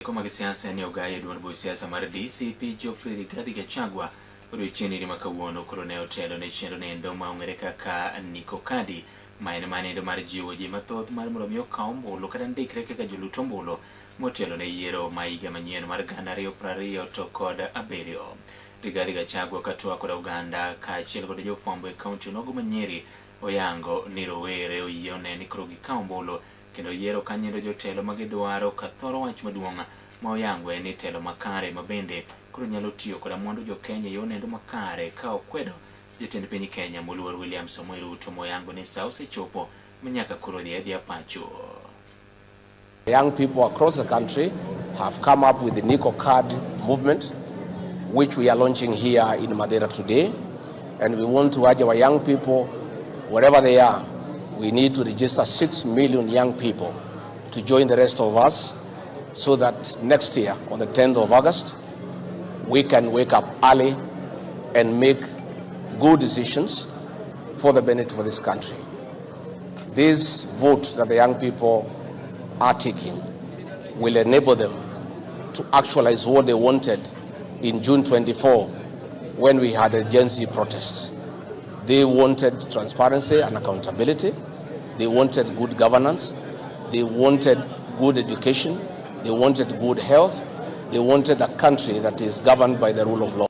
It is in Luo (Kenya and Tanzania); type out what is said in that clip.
eko mag siasa ni ogaye duond buch siasa mar DCP Geoffrey Rigathi Gachagua odiochieng' ma kawuono koro ne otelo ne chenro nendo ma ong'ere kaka Niko Kadi, ma en manendo mar jiwo ji mathoth mar mondo mi okaw ombulu kata ndikre kaka jolut ombulu motelo ne yiero ma higa manyien mar 2027. Rigathi Gachagua katwak kod oganda kaachiel kod jofwambo e kaunti onogo ma Nyeri oyango ni rowere oyie one ni koro gikaw ombulu kendo yiero kanyiendo jotelo ma gidwaro ka thoro wach maduong' ma oyango en ni telo makare ma bende koro nyalo tiyo koda mwandu jo-Kenya e yo nendo makare ka okwedo jatend piny Kenya moluor William Samoei Ruto moyango ni sa osechopo ma nyaka koro dhi adhiya pacho. Young people across the country have come up with the Niko Card movement, which we are launching here in Mathira today. And we want to urge our young people, wherever they are, we need to register 6 million young people to join the rest of us so that next year, on the 10th of August, we can wake up early and make good decisions for the benefit of this country. This vote that the young people are taking will enable them to actualize what they wanted in June 24 when we had a Gen Z protests. They wanted transparency and accountability. They wanted good governance. They wanted good education. They wanted good health. They wanted a country that is governed by the rule of law.